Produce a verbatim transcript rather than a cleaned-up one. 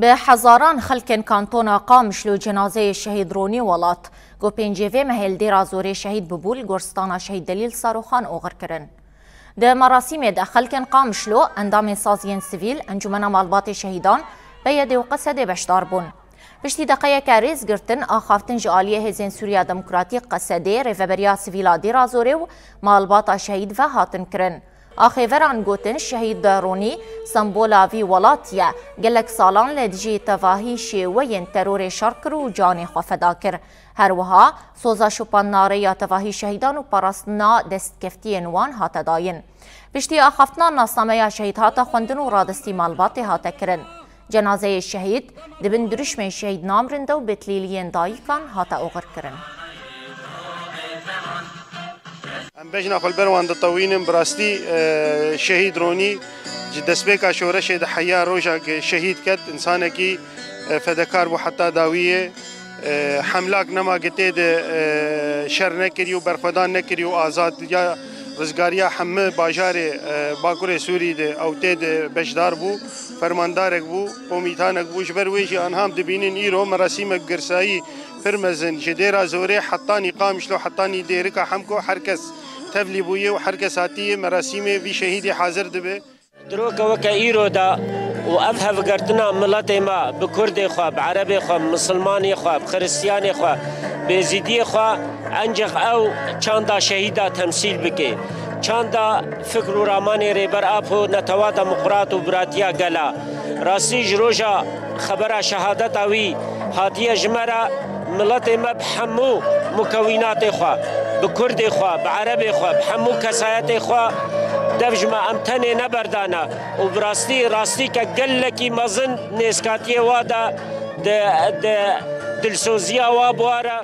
Bi hezaran xelkên kantona Qamişlo cenazeyê şehîd Ronî Welat, ku pêncê vê mehê li Dêra Zorê şehîd bibû, li goristana şehîd Delîl Saroxan oxir kirin. Di merasîmê de xelkên Qamişlo, endamên saziyên sivîl, Encûmena Malbatê Şehîdan, P Y D û Q S D'ê beşdar bûn. Piştî deqeyeke rêzgirtin, axaftin ji aliyê Hêzên Sûriya Demokratîk, Q S D'ê, rêveberiya sivîla Dêra Zorê û malbata şehîd ve hatin kirin. Axêveran gotin, şehîd Ronî sembola vî welatî ye. Gelek salan li dijî tevahî şêweyên terorê şer kir û canê xwe feda kir. Her wiha soza şopandinarê ya tevahî şehîdan û parastina destkeftiyên wan hate dayîn. Piştî axaftina nasnameya şehîd hate xwendin û radestî malbatê hate kirin. Cenazeyê şehîd di bin dirûşmên şehîd namrinde û betlîliyên dayikan hate oxir kirin. Em bejna xwe li ber wan ditewînin. Bi rastî, e, şehîd Ronî ji destpêka şoreşê de heya roja ku şehîd ket, însanekî, e, fedekar bû heta dawiyê. E, hemlak nema ku tê de, e, şer nekirî û berxwedan nekirî û azadiya, rizgariya hemû bajarê, e, Bakurê Sûrî de ew tê de beşdar bû, fermandarek bû, komîtanek bû. Ji ber wê jî anha em dibînin îro merasîmek girsayî pir mezin ji Dêra Zorê hetanî Qamişlo, hetanî Dêrika Hemko, her kes tevlî bûye û her kes hatiye merasîmê vî şehîdê hazir dibe. Diroke weke îro de û ev hevgirtina miletê me bi Kurdê xwe, bi Erebê xwe, bi Misilmanê xwe, bi Xiristiyanê xwe, bi Êzîdiyê xwe, encex ew çanda şehîda temsîl bike. Çanda fikr û ramanê Rêber Apo, netewa demokrat û biratiya gela. Rastî ji roja xebera şehadeta wî hatiye ji me re, miletê me bi hemû mukewînatê xwe, bi Kurdê xwe, bi Erebê xwe, bi hemû kesayetê xwe dev ji me, em tenê neberdane û bi rastî, rastî ke gelekî mezin nêzkatiyê wa de, di, di dilsoziya wa bi wa re.